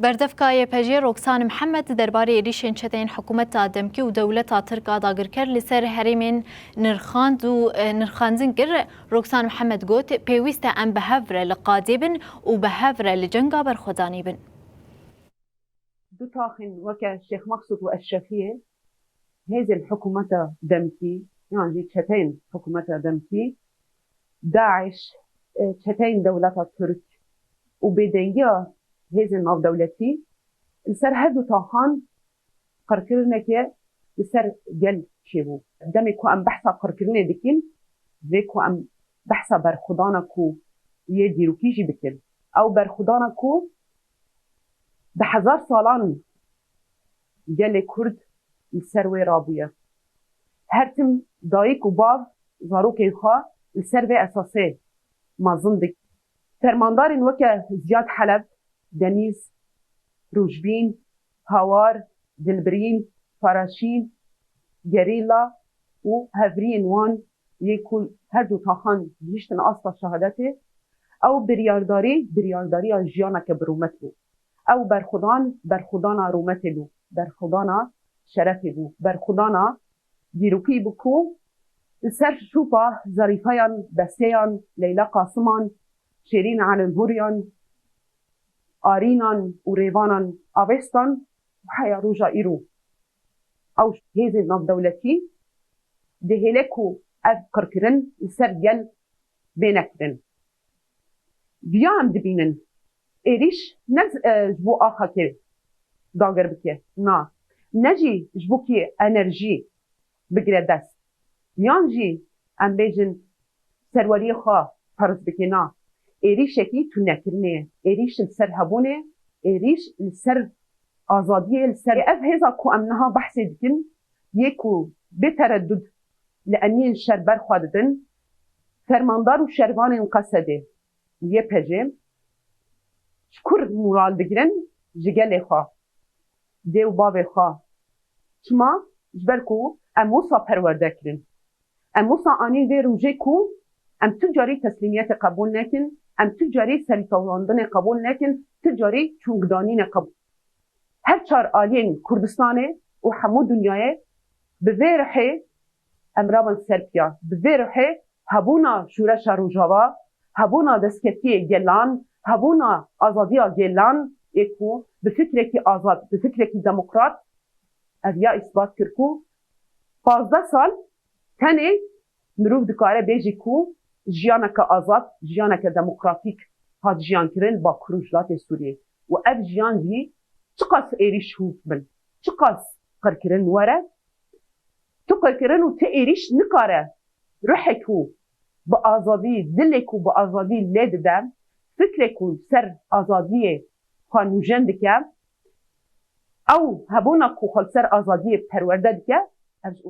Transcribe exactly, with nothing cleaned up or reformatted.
Berdevka Y P G Roksan Mihemed derbarê êrîşên çeteyên hikûmeta demkî û dewleta Tirk a dagirker li ser herêmên nirxand û, e, nirxandin kir. Roksan Mihemed got, pêwîst e em bi hev re li qadê bin û bi hev re li cenga berxwedanê bin. Du taxên weke Şêx Mexsûd û Eşrefiyê hêzên hikûmeta demkî yan jî çeteyên hikûmeta demkî, DAIŞ, e, çeteyên dewleta Tirk û bêdengiya hêzên navdewletî li ser her du taxan qirkirineke li ser gel çêbû. Demê ku em behsa qirkirinê dikin, vê ku em behsa berxwedana ku yê dîrokî jî bikin. Ew berxwedana ku bi hezar salan gelê Kurd li ser wê rabûye. Her tim dayik û bav zarokên xwe li ser vê esasê mezin dikin. Fermandarên weke Ziyad Heleb, Denîz, Rojbîn, Hawar, Dilbirîn, Faraşîn, Gerîla û hevriyên wan yê ku her du taxan gihiştin asta şehadetê, ew biryardarî, biryardariya jiyaneke bi rûmet bû. Ew berxwedan, berxwedana rûmetê bû, berxwedana şerefê bû, berxwedana dîrokî bû ku li ser şûpa Zerîfeyan, Beseyan, Leyla Qasiman, Şêrîn Alimhuryan, Arînan û Rêvanan Avêstan û heya roja îro ew hêzên navdewletî dihêle ku ev qirkirin li ser gel bêne kirin. Viya em dibînin, êrîş ne, e, ji bo axakê dagir bike, na, ne jî ji bo kî enerjî bigire dest. Yan jî em bêjin serweriyê xwe ferz bike, na. Êrîşekî tunekirinê ye. Êrîş li ser hebûnê, êrîş li ser azadiyê, li ser ev hêza ku em niha behsê dikin, yê ku bê tereddud li eniyên şer ber xwe didin, fermandar û şervanên Qesedê û Y P G ji kur moral digirin? Ji gelê xwe, dê û bavê xwe. Çima? Ji ber ku em wisa perwerde kirin. Em wisa anîn vê rojê ku em tu carî teslîmiyetê qebûl nekin, em tu carî serîtewlandinê qebûl nekin, tu carî çûkdanînê qebûl. Her çar aliyên Kurdistanê û hemû dinyayê bi vê ruhê em rabin ser piya. Bi vê ruhê hebûna şoreşa Rojava, hebûna destkeftiyê gelan, hebûna azadiya gelan ê ku bi fikrekî azad, bi fikrekî demokrat, ev ya îsbat kir ku pazdeh sal tenê mirov dikare bêjî ku jiyaneke azad, jiyaneke demokratîk hat jiyankirin li Bakur û Rojhilatê Sûriyê û ev jiyan jî çiqas êrîş hûf bin, çiqas qirkirin were, tu qirkirin û tu êrîş nikare ruhê ku bi azadî, dilê ku bi azadî lê dide, fikrê ku ser azadiyê xwe nûjen dike, ew hebûna ku xwe li ser azadiyê perwerde dike, ev ji